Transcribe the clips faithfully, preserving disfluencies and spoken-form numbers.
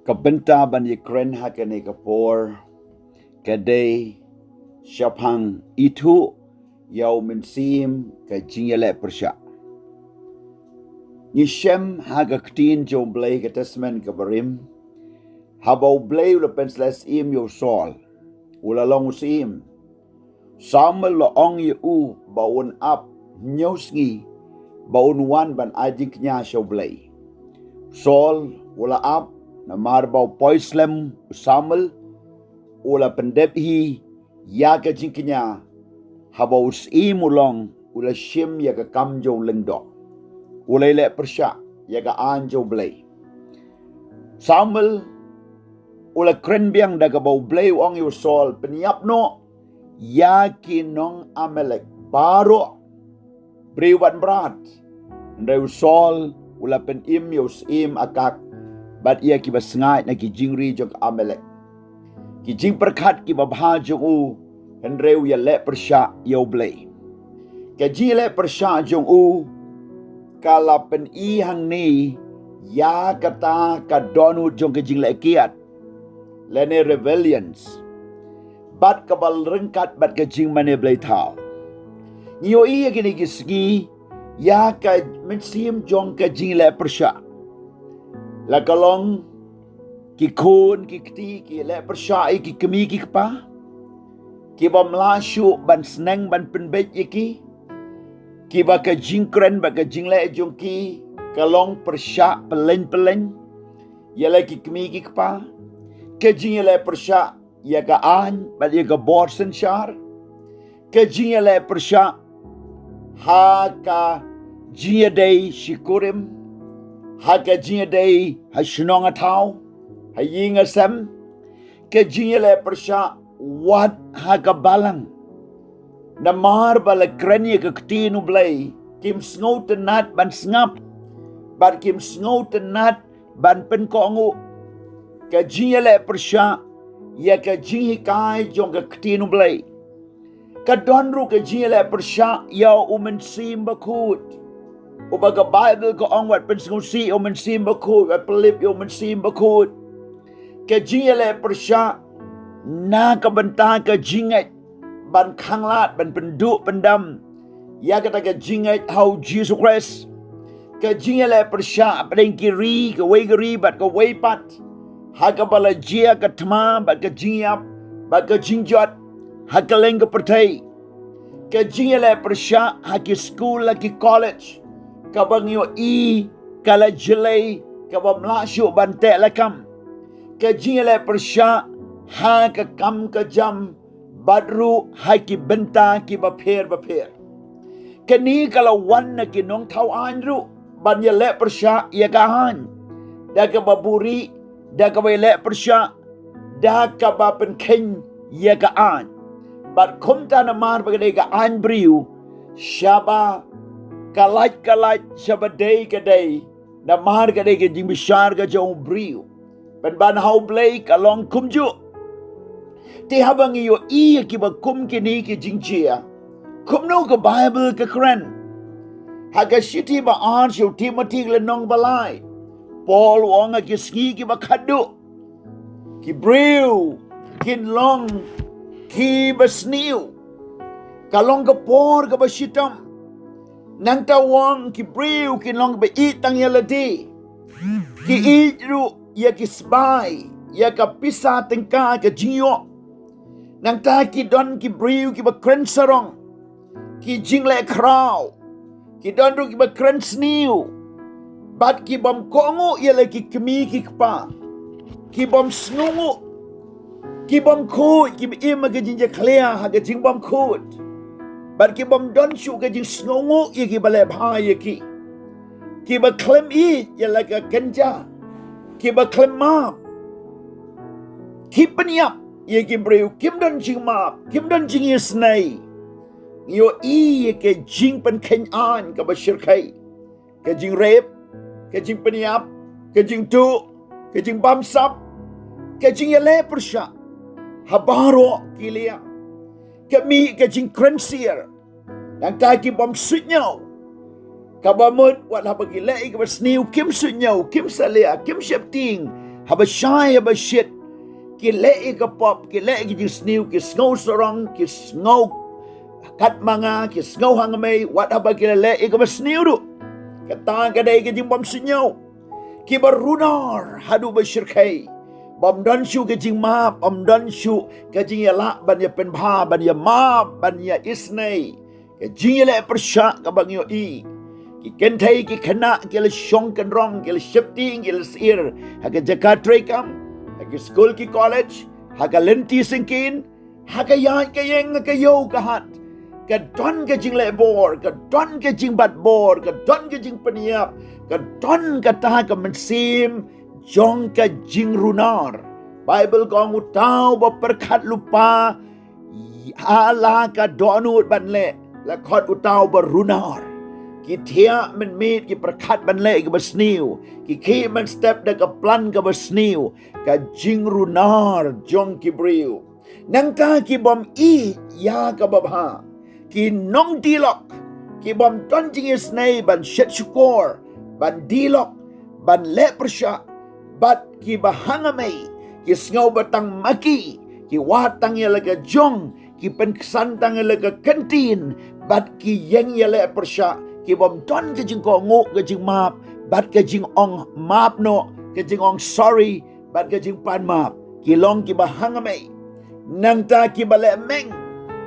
Ka bynta ban ïakren ha kane ka por ka dei shaphang ithuh ïa u mynsiem ka jingïaleh pyrshah. Ngi shem ha ka ktien jong u Blei ka Testament kaba rim, haba u Blei u la pynsleh syiem ïa u Saul, u la long u syiem. Samuel la ong ïa u ba un ap hynñiew sngi ba un wan ban ai jingkñia sha u Blei. Saul u la ap, namar ba u poi slem u Samuel u la pyndep hi ïa ka jingkñia. Haba u syiem u long, u la shim ïa ka kam jong u lyngdoh. U la ïaleh pyrshah ïa ka aiñ jong u Blei. Samuel u la kren biang da kaba u Blei u ong ïa u Saul, pynïap noh ïa ki nong Amalek baroh, briew bad mrad. Hynrei u Saul u la pynim ïa u syiem Agag bad ïa kiba sngaid na ki jingri jong ka Amalek. Ki jingpyrkhat kiba bha jong u, hynrei u ïaleh pyrshah ïa u Blei. Ka jingïaleh pyrshah jong u ka la pyni hangne ïa kata ka dohnud jong ka jingleh kiad lane rebellions, bad kaba ryngkat bad ka jingmane blei thaw. Ngi ïohi ïa kine ki sngi ïa ka mynsiem jong ka jingleh pyrshah. La ka long ki khun ki kti ki leh pyrshah ïa ki kmie ki kpa, ki bym lah shuh ban sneng ban pynbeit ïa ki, kiba ka jingkren bad ka jingleh jong ki ka long pyrshah pyllein pyllein ïa la ki kmie ki kpa. Ka jingïaleh pyrshah ïa ka aiñ bad ïa ka bor synshar. Ka jingïaleh pyrshah ha ka jingïadei shi kurim, ha ka jingïadei ha shnong ha thaw, ha ïing ha sem. Ka jingïaleh pyrshah wat ha ka balang. Namar ba la kren ïa ka ktien u Blei, kim sngewtynnat ban sngap bad kim sngewtynnat ban pynkohnguh. Ka jingïaleh pyrshah ïa ka jinghikai jong ka ktien u Blei. Ka don ruh ka jingïaleh pyrshah ïa u Mynsiem Bakhuid. Uba ka Baibl ka ong wat pynsngewsih ïa u Mynsiem Bakhuid, wat pynlip ïa u Mynsiem Bakhuid. Ka jingïaleh pyrshah na ka bynta ka jingngeit ban khanglad, ban pynduh pyndam ïa kata ka jingngeit ha u Jisu Khrist. Ka jingïaleh pyrshah hapdeng ki ri, kawei ka ri bad kawei pat, ha kaba la jia ka thma bad ka jingïap bad ka jingjot ha kylleng ka pyrthei. Ka jingïaleh pyrshah ha ki skul, ha ki college, kaba ngi ïohi ka la jlei, ka bym lah shuh ban teh lakam. Ka jingïaleh pyrshah ha ka kam ka jam bad ruh ha ki bynta kiba pher bapher. Kane ka la wan na ki nongthaw aiñ ruh ban ïaleh pyrshah ïa ka aiñ, da kaba buhrieh, da kaba ïaleh pyrshah, da kaba pynkheiñ ïa ka aiñ. Bad kumta namar ba ka dei ka aiñ briew, shaba ka lait ka lait, shaba dei ka dei, namar ka dei ka jingbishar ka jong u briew. Pynban ha u Blei ka long kumjuh. Te haba ngi ïohi ïa kiba kum kine ki jingjia, kumno ka Baibl ka kren? Ha ka shithi ba ar sha u Timothi, ka lynnong ba lai, Paul u ong ha ki sngi kiba khatduh, ki briew kin long kiba sniew. Ka long ka por kaba shitom. Nangta u ong ki briew kin long ba ïeit tang ïa lade. Ki ïeit ruh ïa ki sbai, ïa ka pisa tyngka, ka jingïoh. Nangta ki don ki briew kiba kren sarong, ki jingleh khraw. Ki don ruh kiba kren sniew. Bad ki bym kohnguh ïa la ki kmie ki kpa. Ki bym sngewnguh. Ki bym khuid, kiba im ha ka jingjakhlia ha ka jingbymkhuid. Bad ki bym don shuh ka jingsngewnguh ïa kiba leh bha ïa ki. Kiba khlem ïeit ïa la ka kynja. Kiba khlem map. Ki pynïap ïa ki briew, kim don jingmap, kim don jingïasnei. Ngi ïohi ïa ka jingpynkheiñ aiñ kaba shyrkhei. Ka jingrep, ka jingpynïap, ka jingtuh, ka jingbamsap, ka jingïaleh pyrshah ha baroh ki liang. Ka mih ka jingkren sir. Nangta ki bym suidñiew. Kaba mut wat haba ki leh ïa kaba sniew kim suidñiew, kim salia, kim sheptieng. Haba shai, haba shit, ki leh ïa ka pop, ki leh ïa ka jingsniew, ki sngew sarong, ki sngew katmanga, ki sngew hangamei, wat haba ki la leh ïa kaba sniew ruh, kata ka dei ka jingbym sniew. Kiba runar haduh ba shyrkhei, bym don shuh ka jingmap, bym don shuh ka jingïalah ban ïa pynbha, ban ïa map, ban ïa isynei. Ka jingïaleh pyrshah kaba ngi ïohi, ki kynthei ki khynnah ki la shong kynrong, ki la sheptieng, ki la syier ha ka jaka treikam, ha ki skul ki college, ha ka lynti syngkien, ha ka ïaid ka ïeng, ha ka ïew ka hat. Ka don ka jingleh bor, ka don ka jingbat bor, ka don ka jingpynïap, ka don kata ka mynsiem jong ka jingrunar. Baibl ka ong, uta uba pyrkhat lypa ha la ka dohnud ban leh, la khot uta uba runar. Ki thiah mynmiet, ki pyrkhat ban leh kaba sniew, ki khih mynstep da ka plan kaba sniew. Ka jingrunar jong ki briew. Nangta ki bym ïeit ïa kaba bha, ki nongdih lok, ki bym don jingisynei ban shet shukor, ban dih lok, ban leh pyrshah, bad kiba hangamei, ki sngew ba tang ma ki, ki wad tang ïa la ka jong, ki pynksan tang ïa la ka kyntien, bad ki ïeng ïaleh pyrshah, ki bym don ka jingkohnguh, ka jingmap, bad ka jingong map noh, ka jingong sorry, bad ka jingpan map. Ki long kiba hangamei. Nangta kiba leh meng,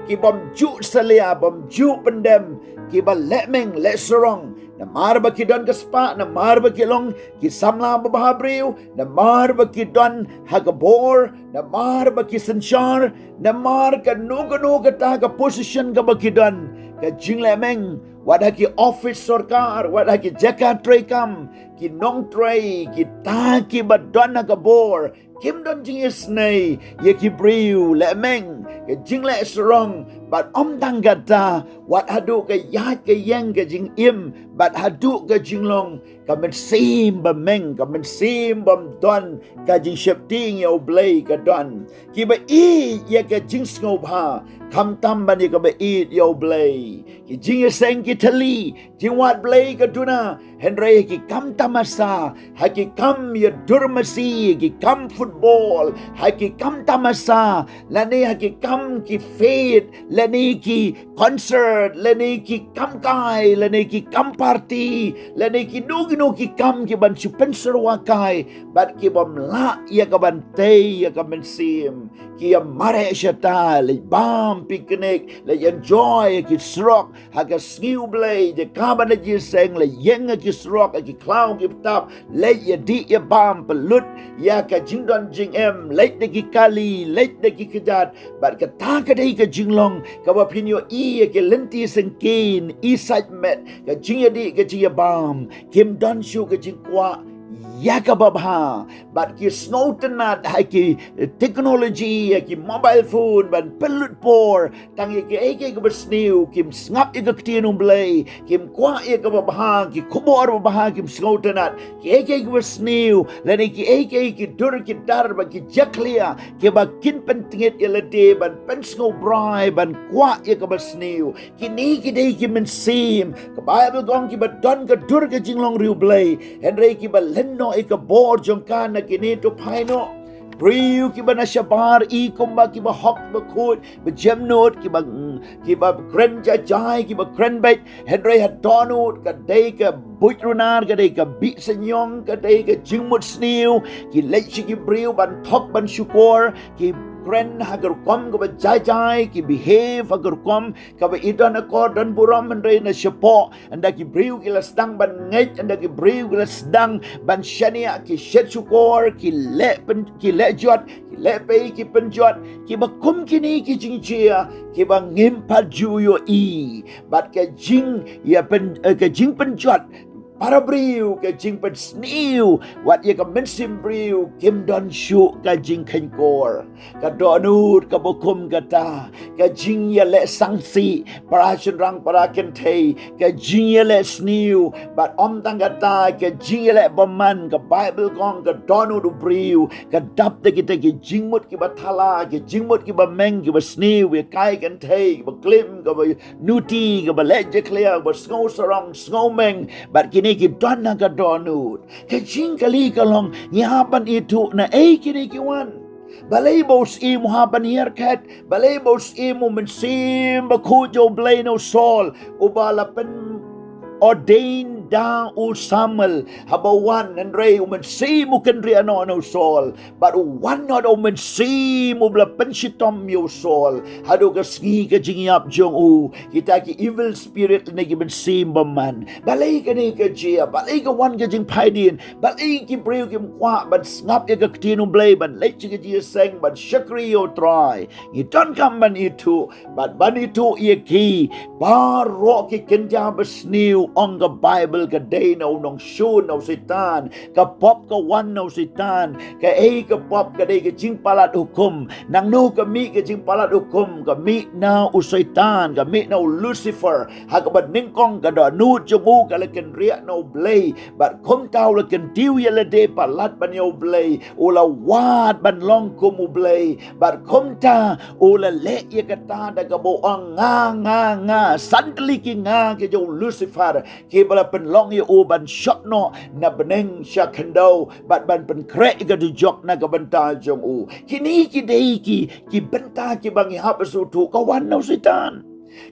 ki bym ju salia, bym ju pyndem, kiba leh meng leh sarong, namar ba ki don ka spah, namar ba ki long ki samla babha briew, namar ba ki don ha ka bor, namar ba ki synshar, namar kano kano kata ka position kaba ki don. Ka jingleh meng, wat ha ki office sorkar, wat ha ki jaka treikam, ki nongtrei, kita kiba don ha ka bor, kim don jingisynei ïa ki briew. Leh meng, ka jingleh sarong, bad ym tang kata, wat haduh ka ïaid ka ïeng, ka jingim, bad haduh ka jinglong, ka mynsiem bymeng, ka mynsiem bym don ka jingsheptieng ïa U Blei ka don. Kiba ïeit ïa ka jingsngewbha, khamtam ban ïa kaba ïeit ïa U Blei. Ki jingïaseng ki thylli, jingwad Blei ka duna, hynrei ha ki kam tamasa, ha ki kam ïa dur masi, ha ki kam football, ha ki kam tamasa, lane ha ki kam ki fete, lane ki concert, lane ki kam kai, lane ki kam party, lane kino kino ki kam ki ban shu pynsyrwa kai, bad ki bym lah ïa ka ban tei ïa ka mynsiem. Ki ïa mareh shata, leit bam picnic, leit enjoy ha ki surok, ha ka sngi U Blei, jaka ban da jingïaseng, leit ïeng ha ki surok, ha ki khlaw ki btap, leit ïa dih ïa bam, pynlut ïa ka jingdon jingem, leit da ki kali, leit da ki kjat. Bad kata ka dei ka jinglong kaba phin ïohi ïa ki lynti syngkien, i sait met, ka jingïadih, ka jingïabam, kim don shuh ka jingkwah ïa kaba bha. Bad ki sngewtynnat ha ki technology, ha ki mobile phone, ban pynlut por tang ïa kiei kiei kiba sniew, kim sngap ïa ka ktien U Blei, kim kwah ïa kaba bha, ki khubor babha kim sngewtynnat, kiei kiei kiba sniew, lane kiei kiei ki dur ki dar bad ki jakhlia kiba kin pyntngit ïa lade ban pynsngewbha, ban kwah ïa kaba sniew. Kine ki dei ki mynsiem, ka Baibl ka ong, kiba don ka dur ka jinglong ri U Blei, hynrei kiba lynnoh ïa ka bor jong ka na kine to phai noh. Briew kiba na shabar i kumba kiba hok, kiba khuid, ba jemnud, kiba, kiba kren jai jai, kiba kren beit, hynrei ha dohnud ka dei ka buit runar, ka dei ka bih synñiong, ka dei ka jingmut sniew. Ki leit sha ki briew ban thok ban shukor, ki kren ha ka rukom kaba jai jai, ki behave ha ka rukom kaba i don akor don burom, hynrei na shapoh ynda ki briew ki la sdang ban ngeit, ynda ki briew ki la sdang ban shaniah, ki shet shukor, ki leh pyn-, ki leh jot, ki leh pei, ki pynjot. Kiba kum kine ki jingjia kiba ngim pat ju ïohi. Bad ka jing, ïa pyn-, eh, ka jingpynjot para briew, ka jingpynsniew wat ïa ka mynsiem briew, kim don shuh ka jingkheiñkor. Ka dohnud kaba kum kata, ka jingïaleh sangsi para shynrang para kynthei, ka jingïaleh sniew, bad ym tang kata, ka jingïaleh bymman. Ka Baibl ka ong, ka dohnud u briew ka dap da kita ki jingmut kiba thala, ki jingmut kiba meng, kiba sniew, ïa kai kynthei, kiba klim, kiba nuti, kiba leh jakhlia, kiba sngew sarong, sngew meng. Bad kine ki don ha ka dohnud. Ka jingkylli ka long, ngi hap ban ithuh naei kine ki wan. Balei ba u Syiem u hap ban hiar khet, balei ba u Syiem u Mynsiem Bakhuid jong U Blei na u Saul, uba la pyn ordain da u Samuel, haba wan, hynrei u Mynsiem u kynriah noh na u Saul. Bad u wan noh da u Mynsiem uba la pynshitom ïa u Saul. Haduh ka sngi ka jingïap jong u, kita ki evil spirit ne ki mynsiem bymman. Balei kane ka jia, balei ka wan ka jingphaidien, balei ki briew kim kwah ban sngap ïa ka ktien U Blei, ban leit sha ka jingïaseng, ban shakri ïa U Trai. Ngi donkam ban ithuh, bad ban ithuh ïa ki, baroh ki kynja basniew, ong ka Baibl, ka dei na u nongshun, na u Soitan. Ka pop ka wan na u Soitan. Kaei ka pop? Ka dei ka jingpalat hukum. Nangno ka mih ka jingpalat hukum? Ka mih na u Soitan, ka mih na u Lucifer. Ha kaba nyngkong ka dohnud jong u ka la kynriah na U Blei, bad kumta u la kyntiew ïa lade palat ban ïa U Blei. U la wad ban long kum U Blei. Bad kumta u la leh ïa kata da kaba u ong, nga, nga, nga. San tylli ki nga ki jong u Lucifer, kiba la pynlong ïa u ban shot noh na bneng sha khyndew, bad ban pynkhreh ïa ka dujok na ka bynta jong u. Kine ki dei ki, ki bynta kiba ngi hap ban sngewthuh. Ka wan na u Soitan.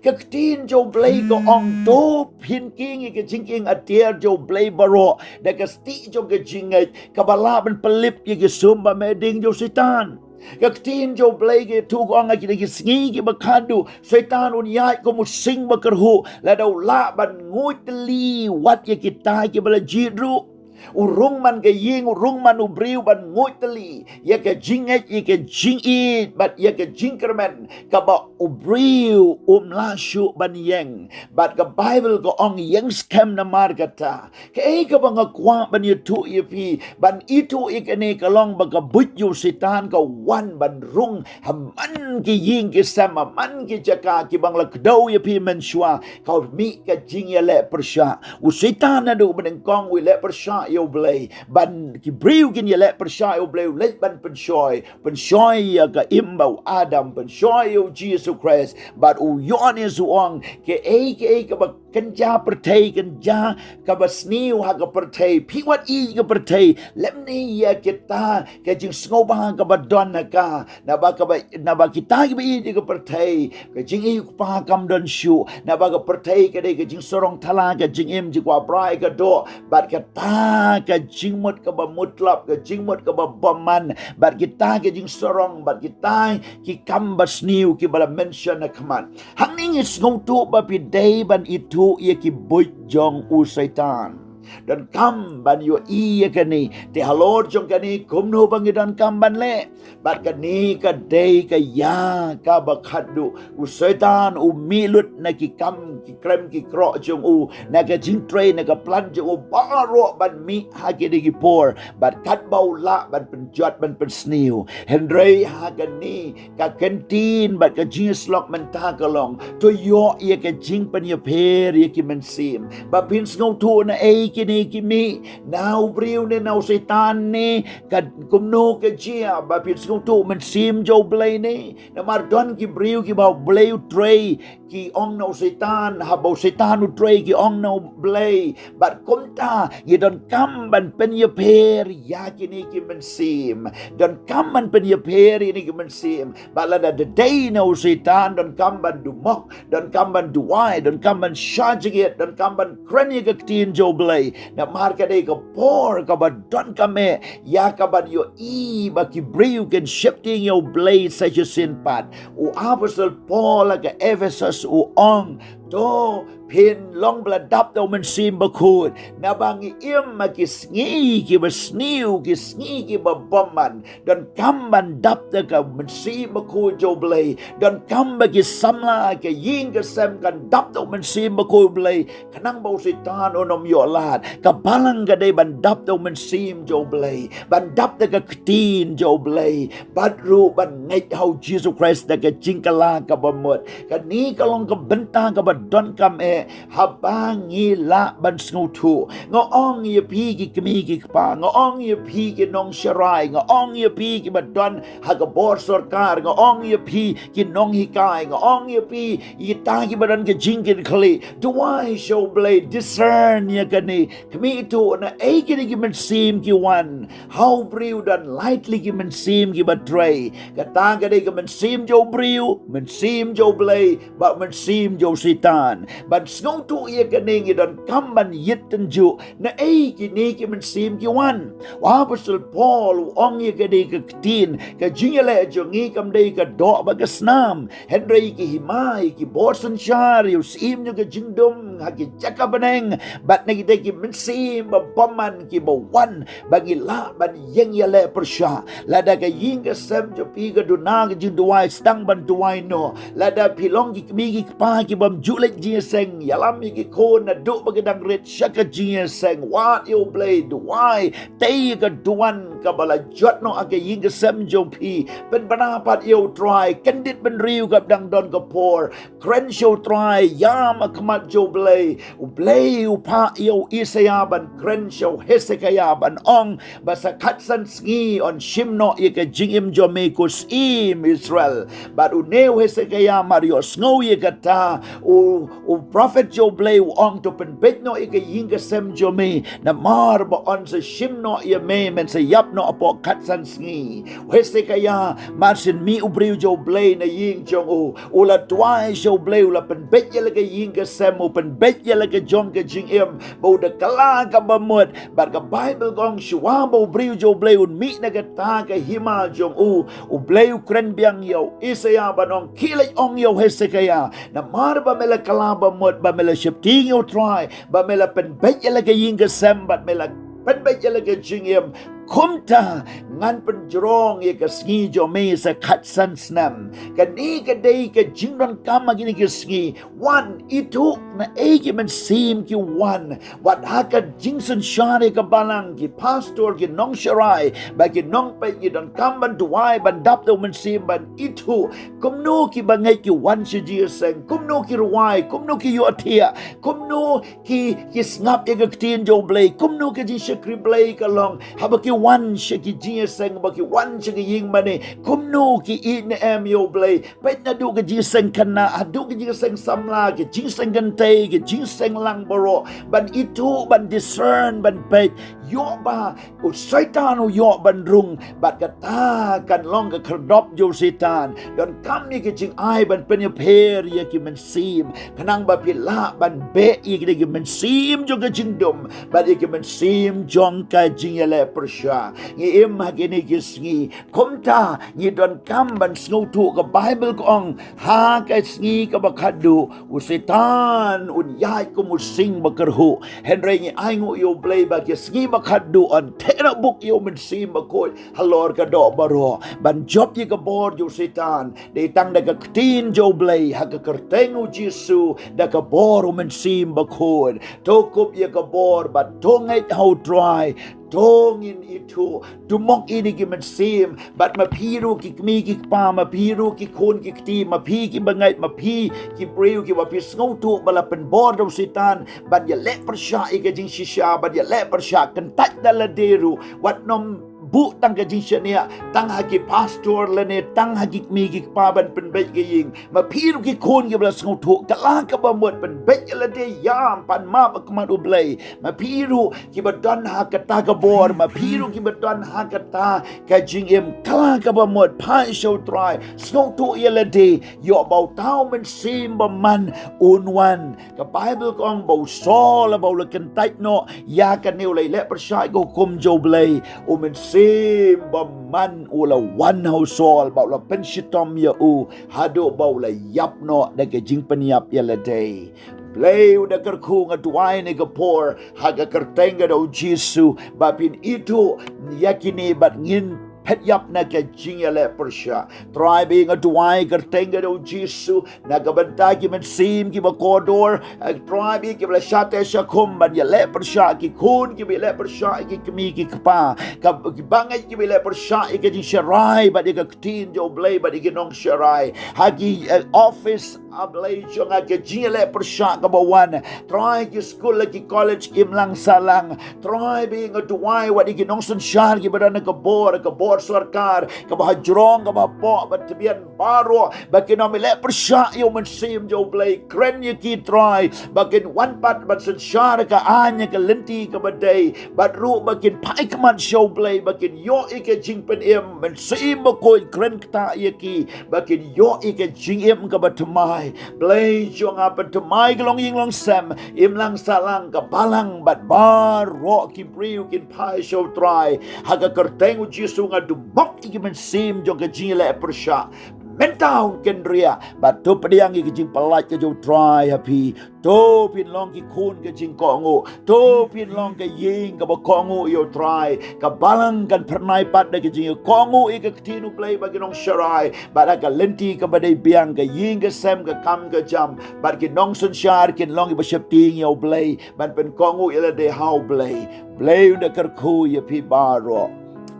Ka ktien jong U Blei ka ong, to pynkieng ïa ka jingkieng atiar jong U Blei baroh da ka stieh jong ka jingngeit, kaba lah ban pynlip ïa ki sum ba meh ding jong u Soitan. Ka ktien jong U Blei ka ïathuh, ka ong, ha kine ki sngi kiba khadduh, Soitan un ïaid kum u sing bakyrhuh, lada u lah ban nguid tylli wat ïa kita kiba la jied ruh. U rung man ka ïing, u rung man u briew ban nguid tylli ïa ka jingngeit, ïa ka jingïeit bad ïa ka jingkyrmen, kaba u briew um lah shuh ban ïeng. Bad ka Baibl ka ong, ïeng skhem namar kata. Kaei kaba nga kwah ban ïathuh ïa phi, ban ithuh ïa kane, ka long ba ka buit jong u Soitan ka wan ban rung ha man ki ïing ki sem, ha man ki jaka kiba nga la kdew ïa phi mynshuwa. Ka mih ka jingïaleh pyrshah. U Soitan naduh banyngkong u ïaleh pyrshah ïa U Blei. Ban ki briew kin ïaleh pyrshah ïa U Blei, u leit ban pynshoi. Pynshoi ïa ka im ba u Adam, pynshoi ïa u Jisu Khrist. Bad u Ïoannis u ong, kaei kaei kaba kynja pyrthei, kynja kaba sniew ha ka pyrthei, phi wat ïeit ïa ka pyrthei lymne ïa kita ka jingsngewbha kaba don ha ka. Naba kaba, naba kita kiba ïeit ïa ka pyrthei, ka jingïeit u Kpa kam don shuh. Naba ka pyrthei ka dei ka jingsarong thala, ka jingim jingkwah brai ka doh, bad kata ka jingmut kaba mutlop, ka jingmut kaba bymman, bad kita ka jingsarong, bad kita ki kam basniew kiba la mention ha khmat. Hangne ngi sngewthuh ba phi dei ban ithuh ïa ki buit jong u Soitan. Donkam ban ïohi ïa kane. Te halor jong kane, kumno ba ngi donkam ban leh? Bad kane ka dei ka ïa kaba khadduh. U Soitan u mih lut na ki kam, ki krem, ki kroh jong u, na ka jingtrei, na ka plan jong u baroh ban mih ha kine ki por. Bad katba u lah ban pynjot, ban pynsniew. Hynrei ha kane ka kyntien bad ka jingïasyllok mynta ka long, to ïoh ïa ka jingpynïapher ïa ki mynsiem. Ba phin sngewthuh naei kine ki mih, na u briew ne na u Soitan ne, ka kumno ka jia, ba phin sngewthuh mynsiem jong U Blei ne. Namar don ki briew kiba U Blei u trei, ki ong na u Soitan, haba u Soitan u trei ki ong na U Blei. Bad kumta ngi donkam ban pynïapher ïa kine ki mynsiem. Donkam ban pynïapher ïa kine ki mynsiem. Bad lada dei na u Soitan, donkam ban dumok, donkam ban duwai, donkam ban shah jingit, donkam ban kren ïa ka ktien jong U Blei. Namar ka dei ka por kaba donkam eh ïa kaban ïohi ba ki briew kin sheptieng ïa U Blei sa shisien pat. U Apostol Paul ha ka Ephesus u ong, to phin long ba la dap da U Mynsiem Bakhuid. Naba ngi im ha ki sngi kiba sniew, ki sngi kiba bymman. Donkam ban dap da ka Mynsiem Bakhuid jong U Blei. Donkam ba ki samla, ka ïing ka sem kan dap da U Mynsiem Bakhuid U Blei. Khnang ba u Soitan un ym ïoh lad. Ka balang ka dei ban dap da U Mynsiem jong U Blei, ban dap da ka ktien jong U Blei, bad ruh ban ngeit ha u Jisu Khrist da ka jingkylla kaba mut. Kane ka long ka bynta kaba donkam eh, haba ngi lah ban sngewthuh. Nga ong ïa phi ki kmie ki kpa, nga ong ïa phi ki nongsharai, nga ong ïa phi kiba don ha ka bor sorkar, nga ong ïa phi ki nonghikai, nga ong ïa phi kita kiba don ka jingkitkhlieh. Duwai sha U Blei, discern ïa kane. Khmih, ithuh naei kine ki mynsiem ki wan ha u briew, don lai tylli ki mynsiem kiba trei. Kata ka dei ka mynsiem jong u briew, mynsiem jong U Blei, bad mynsiem jong u Soitan. Ban sngewthuh ïa kane ngi donkam ban ïit tynjuh naei kine ki mynsiem ki wan. U Apostol Paul u ong ïa kane ka ktien, ka jingïaleh jong ngi kam dei ka doh bad ka snam. Hynrei ki hima, ki bor synshar, ïa u Syiem jong ka jingdum ha ki jaka bneng, bad na kita ki mynsiem ba bymman kiba wan ba ngi lah ban ïeng ïaleh pyrshah. Lada ka ïing ka sem jong phi ka duna ka jingduwai, sdang ban duwai noh. Lada phi long ki kmie ki kpa kibym ju leit jingïaseng, ïalam ïa ki khun naduh ba ki dang rit sha ka jingïaseng. Wad ïa U Blei, duwai, tei ïa ka duwan kaba la jot noh ha ka ïing ka sem jong phi. Pynbna pat ïa U Trai, kyndit bynriew kaba dang don ka por. Kren sha U Trai, ïam ha khmat jong U Blei. U Blei u phah ïa u Isaïah ban kren sha u Hesekiah ban ong ba sa khatsan sngi yn shim noh ïa ka jingim jong me, ko Syiem Israel. Bad une u Hesekiah mar ïohsngew ïa kata, u, u prophet jong U Blei u ong, to pynbeit noh ïa ka ïing ka sem jong me, namar ba yn sa shim noh ïa me, men sa ïap noh hapoh khatsan sngi. U Hesekiah, mar shen mih u briew jong U Blei na ïing jong u, u la duwai sha U Blei, u la pynbeit ïa la ka ïing ka sem, u pynbeit ïa la ka jong ka jingim, ba u da kylla kaba mut. Bad ka Baibl ka ong shuwa ba u briew jong U Blei un mih na kata ka hima jong u, U Blei u kren biang ïa u Isaïah ban ong, khie leit ong ïa u Hesekiah, namar ba me la kylla ba mut, ba me la sheptieng ïa U Trai, ba me la pynbeit ïa la ka ïing ka sem, bad me la pynbeit ïa la ka jingim, kumta ngan pynjrong ïa ka sngi jong me sa khatsan snem. Kane ka dei ka jingdonkam ha kine ki sngi. Wan, ithuh naei ki mynsiem ki wan. Wat ha ka jingsynshar ïa ka balang, ki pastor, ki nongsharai, bad ki nongpeit, ngi donkam ban duwai, ban dap da u Mynsiem, ban ithuh kumno ki bangeit ki wan sha jingïaseng, kumno ki rwai, kumno ki ïohthiah, kumno ki, ki sngap ïa ka ktien jong U Blei, kumno ka jingshakri Blei ka long haba ki wan sha ki jingïaseng, ba ki wan sha ki ïing mane, kumno ki ïeit ne em ïa U Blei. Peit naduh ka jingseng khynnah haduh ka jingseng samla, ka jingseng kynthei, ka jingseng lang baroh, ban ithuh, ban discern, ban peit. Ïoh ba u Soitan u ïoh ban rung, bad kata kan long ka khyrdop jong u Soitan. Donkam ïa ka jingai ban pynïapher ïa ki mynsiem, khnang ba phi lah ban beh ïa ki, ïa ki mynsiem jong ka jingdum bad ïa ki mynsiem jong ka jingïaleh pyrshah. Ngi im ha kine ki sngi, kumta ngi donkam ban sngewthuh. Ka Baibl ka ong, ha ka sngi kaba khatduh u Soitan un ïaid kum u sing bakyrhuh. Hynrei ngi ainguh ïa U Blei ba ki sngi ba khatduh yn theh na buk ïa u Mynsiem Bakhuid halor ka doh baroh, ban jop ïa ka bor jong u Soitan. Dei tang da ka ktien jong U Blei ha ka kyrteng U Jisu, da ka bor u Mynsiem Bakhuid. To kup ïa ka bor bad to ngeit ha U Trai. To ngin ithuh, to mok ïa kine ki mynsiem. Bad ma phi ruh ki kmie ki kpa, ma phi ruh ki khun ki kti, ma phi ki bangeit, ma phi ki briew kiba phi sngewthuh ba la pynbor da u Soitan ban ïaleh pyrshah ïa ka jingshisha, ban ïaleh pyrshah, kyntait da lade ruh. Wat nym buh tang ka jingshaniah tang ha ki pastor lane tang ha ki kmie ki kpa ban pynbeit ka ïing. Ma phi ruh ki khun kiba la sngewthuh, kylla kaba mut, pynbeit ïa lade, ïam, pan map ha khmat U Blei. Ma phi ruh kiba don ha kata ka bor, ma phi ruh kiba don ha kata ka jingim, kylla kaba mut, phai sha U Trai, sngewthuh ïa lade. Ïoh ba uta u Mynsiem Bymman un wan. Ka Baibl ka ong ba u Saul ba u la kyntait noh ïa kane, u la ïaleh pyrshah ïa ka hukum jong U Blei, u Mynsiem Bymman u la wan ha u Saul bad u la pynshitom ïa u haduh ba u la ïap noh da ka jingpynïap ïa lade. Blei u da kyrkhu, nga duwai ha kane ka por ha ka kyrteng ka jong U Jisu ba phin ithuh ïa kine bad ngin phet ïap na ka jingïaleh pyrshah. Trai bad nga duwai kyrteng ka jong u Jisu, na ka bynta ki mynsiem kiba kordor, eh, Trai bad kiba la shah teh shah khum ban ïaleh pyrshah, ki khun kiba ïaleh pyrshah ïa ki kmie ki kpa, ka, ki bangeit kiba ïaleh pyrshah ïa ka jingsharai bad ïa ka ktien jong u Blei bad ïa ki nongsharai ha ki, eh, office, A Blei jong nga, ka jingïaleh pyrshah kaba wan, Trai, ki skul, ki college, imlang sahlang. Trai bad nga duwai wat ïa ki nongsynshar kiba don ha ka bor, ka bor sorkar, kaba hajrong, kaba hapoh, ba tbian baroh, ba kin ym ïaleh pyrshah ïa u Mynsiem jong u Blei. Kren ïa ki, Trai, ba kin wan pat ban synshar ka aiñ ha ka lynti kaba dei, bad ruh ba kin phai khmat sha u Blei, ba kin ïoh ïa ka jingpynim. Mynsiem Bakhuid, kren ktah ïa ki ba kin ïoh ïa ka jingim kaba thymmai. Blei jong nga, pynthymmai ka longïing longsem, imlang sahlang, ka balang bad baroh ki briew kin phai sha u Trai. Ha ka kyrteng u Jisu nga dumok ïa ki mynsiem jong ka jingïaleh pyrshah. Mynta un kynriah bad to pdiang ïa ka jingpyllait ka jong u Trai ha phi. To phin long ki khun ka jingkohnguh. To phin long ka ïing kaba kohnguh ïa u Trai. Ka balang kan phyrnai pat da ka jingkohnguh ïa ka ktien u Blei bad ki nongsharai. Bad ha ka lynti kaba dei biang, ka ïing ka sem, ka kam ka jam, bad ki nongsynshar kin long kiba sheptieng ïa u Blei ban pynkohnguh ïa lade ha u Blei. Blei un da kyrkhu ïa phi baroh.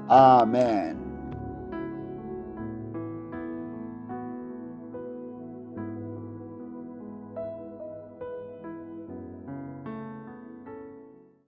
Amen.